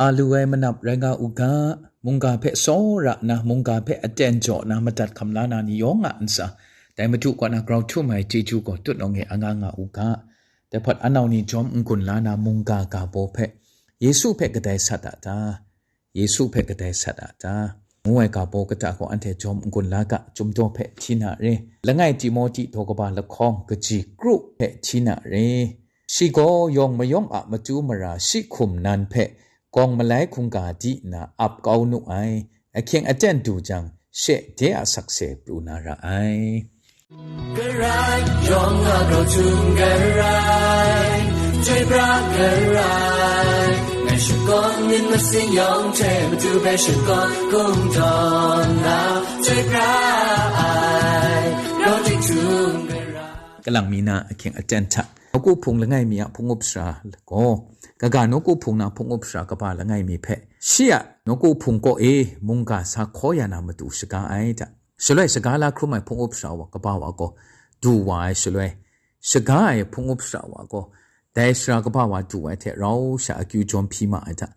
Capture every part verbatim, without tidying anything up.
A lu ai manap rai nga u ga, mungga hpe tsawra nna, mungga hpe aten jaw na madat hkam la na ni yawng a ntsa, dai Madu kaw na grau htum ai chyeju gaw tutnawng e anga nga u ga. Dai hpawt anau ni jawm n-gun la na mungga ga baw hpe, Yesu hpe kadai sat a ta? Yesu hpe kadai sat a ta? Ngu ai ga baw kata gaw anhte jawm n-gun la ga, Chyum daw hpe hti na re, langai Timote daw kaba lahkawng kaji kru hpe hti na re. Shi gaw yawng mayawng a matu mara shi hkum nan hpe gawng malai hkungga di nna ap kau nu ai, ahkying aten du jang, she de a sakse pru na ra ai. Karai, yawng a grau htum karai, chyoi pra karai, ngai shakawn myit masin yawng hte Madu hpe shakawn kungdawn na, chyoi pra ai, grau htum karai. Kalang mi na ahkying aten hta, nawku hpung langai mi a hpung up sara gaw, kaga nawku hpung na hpung up sara kaba langai mi hpe, shi a nawku hpung kaw e mungga sa hkaw ya na matu shaga ai hta. Shaloi shaga la hkrum ai hpung up sara wa kaba wa gaw du wa ai shaloi, shaga ai hpung up sara wa gaw dai sara kaba wa du ai hte rau sha akyu jawm hpyi ma ai hta.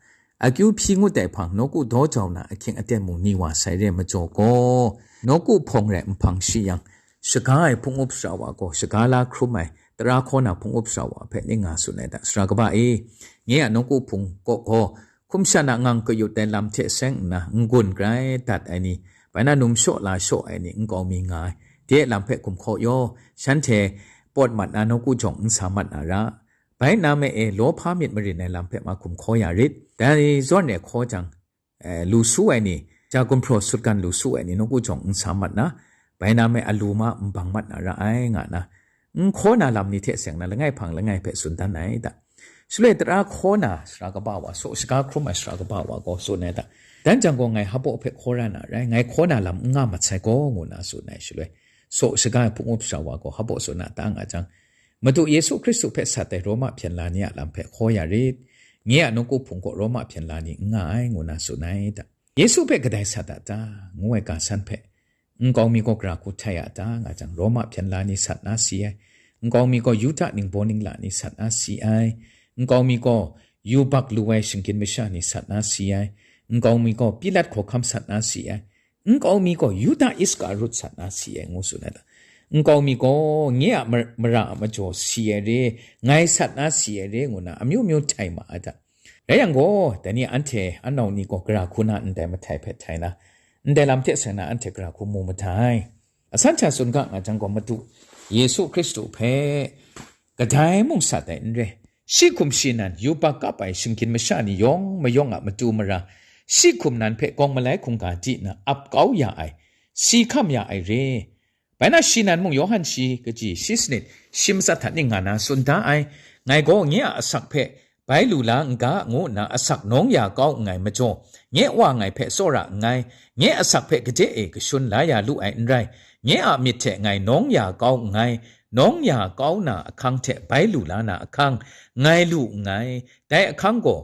Akyu hpyi ngut ai hpang, nawku daw jau na ahkying aten mung ni wa sai re majaw gaw, nawku hpawng rai nhpang shi yang, shaga ai hpung up sara wa gaw shaga la hkrum ai tara hkaw na hpung up sara wa hpe ning nga tsun ai hta, sara kaba e, nye a nawku hpung kaw gaw, hkum shan a ngang kayut ai lam hte seng nna n-gun grai dat ai ni, bai na num shaw la shaw ai ni nkau mi nga ai, de lam hpe gumhkaw yaw, shanhte pawt mat na nawku jawng n sa mat na ra. Bai na me e, lawhpa myit marin ai lam hpe ma gumhkaw ya rit. Dai zawn e hkaw jang, eh, lu su ai ni, ja gumhpraw sutgan lu su ai ni nawku jawng n sa mat na, bai na me alu ma n bang mat na ra ai, nga na, n hkaw na lam ni hte seng na langai hpang langai hpe tsun dan ai da. Shaloi tara hkaw na sara kaba wa, saw shaga hkrum ai sara kaba wa gaw tsun ai da. Dan jang gaw ngai hpaw hpe hkaw ra na rai, ngai hkaw na lam n nga mat sai gaw, ngu na tsun ai shaloi, saw shaga ai hpung up sara wa gaw hpaw tsun na ta nga jang, Madu Yesu Hkristu hpe sat ai Roma hpyen la ni a lam hpe hkaw ya rit. Nye a nawku hpung kaw Roma hpyen la ni n nga ai, ngu na tsun ai da. Yesu hpe kadai sat a ta? Ngu ai ga san hpe, nkau mi gaw gara hku htai a ta, nga jang, Roma hpyen la ni sat na si ai. Nkau mi gaw Yuda ningbaw ningla ni sat na si ai. Nkau mi gaw yubak lu ai shinggyim masha ni sat na si ai. Nkau mi gaw Pilat hkawhkam sat na si ai. Nkau mi gaw Yuda Iskariot sat na si ai, ngu tsun ai ta? Nkau mi gaw nye a mar-, mara a majaw si ai re, ngai sat na si ai re, ngu na amyu myu htai ma ai ta? Rai yang gaw, dai ni anhte anau ni gaw gara hku na ndai mahtai hpe htai na, ndai lam hte seng na anhte gara hku mu mada ai. Asan hta tsun ga nga jang gaw, Madu Yesu Hkristu hpe kadai mung sat ai n re, shi hkum shi nan yubak kap ai shinggyim masha ni yawng mayawng a matu mara, shi hkum nan hpe gawng malai hkungga di nna ap kau ya ai, si hkam ya ai re. Bai na shi nan mung Yawhan shi kaji shi sanit shi matsat hta ning nga na tsun da ai, ngai gaw nye a asak hpe bai lu la n ga, ngu nna asak nawng ya kau nngai majaw, nye Wa ngai hpe tsawra nngai, nye asak hpe gade e kashun la ya lu ai n rai, nye a myit hte ngai nawng ya kau nngai, nawng ya kau na ahkang hte bai lu la na ahkang, ngai lu nngai, dai ahkang gaw,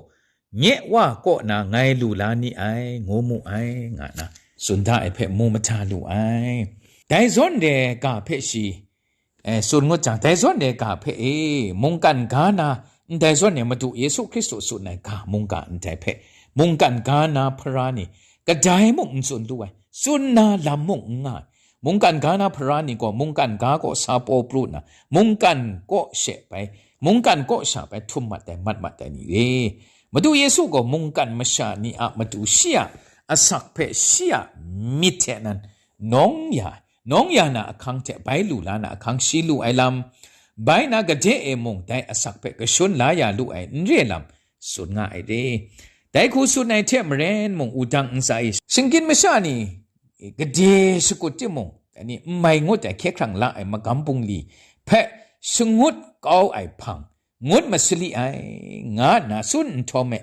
nye Wa kaw na ngai lu la ni ai, ngu mu ai, nga na tsun da ai hpe mu mahta lu ai. Dai zawn re ga hpe shi, eh, tsun ngut jang, dai zawn re ga hpe e, mungkan ga na, ndai zawn re Madu Yesu Hkristu tsun ai ga mungga ndai hpe, mungkan ga na hpara ni, kadai mung n tsun lu ai, tsun na lam mung n nga ai. Mungkan ga na hpara ni gaw mungkan ga kaw sa paw pru nna, mungkan kaw she bai, mungkan kaw sha bai htum mat ai, mat mat ai ni re. Madu Yesu gaw mungkan masha ni a matu shi a asak hpe shi a myit hte nan nawng ya ai, nawng ya na ahkang hte bai lu la na ahkang shi lu ai lam, bai na gade e mung dai asak hpe kashun la ya lu ai n re lam, tsun nga ai re. Dai hku tsun ai hte maren mung, wudang ntsa e shinggyim masha ni gade shakut timung, dai ni n mai ngut ai hkye hkrang la ai magam bungli hpe shangut kau ai hpang, ngut masali ai, nga nna tsun nhtawm e,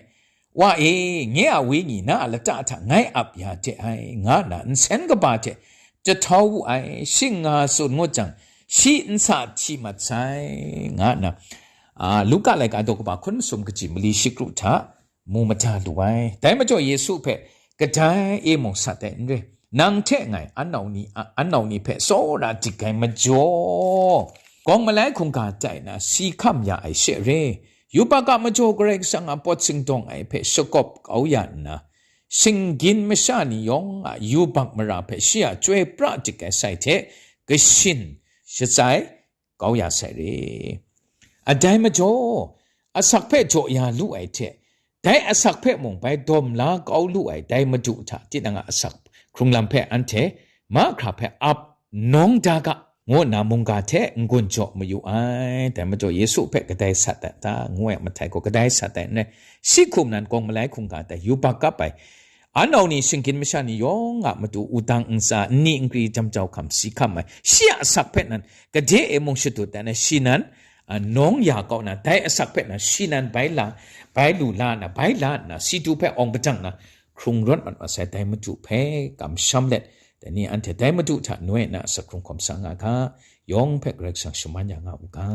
Wa e, nye a wenyi na a lata hta ngai ap ya de ai, nga nna nsen kaba hte jahtau wu ai, shing nga tsun ngut jang, shi n sa hti mat sai, nga nna, a, Luka laika daw kaba hkun masum kaji mali shi kru hta mu mada lu ai. Dai majaw Yesu hpe kadai e mung sat ai n re, nang hte ngai anau ni a, anau ni hpe tsawra dik ai majaw, gawng malai hkungga tai na si hkam ya ai she re, yubak a majaw Karai Kasang a pawt singdawng ai hpe shakawp kau ya nna, shinggyim masha ni yawng a yubak mara hpe shi a chyoi pra dik ai sai hte kashin shatsai kau ya sai re. A dai majaw, asak hpe jaw ya lu ai hte, dai asak hpe mung bai dawm la kau lu ai dai Madu hta tinang a asak hkrung lam hpe anhte mahkra hpe ap nawng da ga, ngu nna mungga hte n-gun jaw mayu ai. Dai majaw Yesu hpe kadai sat ai ta, ngu ai matai gaw kadai sat ai n rai. Shi hkum nan gawng malai hkungga tai yubak kap ai, anau ni shinggyim masha ni yawng a matu wudang ntsa nni nkri jam jau hkam si hkam ai, shi a asak hpe nan gade e mung shadut dat ai, shi nan a, nawng ya kau na, dai asak hpe na shi nan bai la, bai lu la na, bai la nna, si du hpe awng padang na, hkrung rawt mat wa sai dai Madu hpe kamsham let, dai ni anhte dai Madu hta noi na asak hkrung hkawm sa nga ga, yawng hpe Karai Kasang shaman ya nga u ga.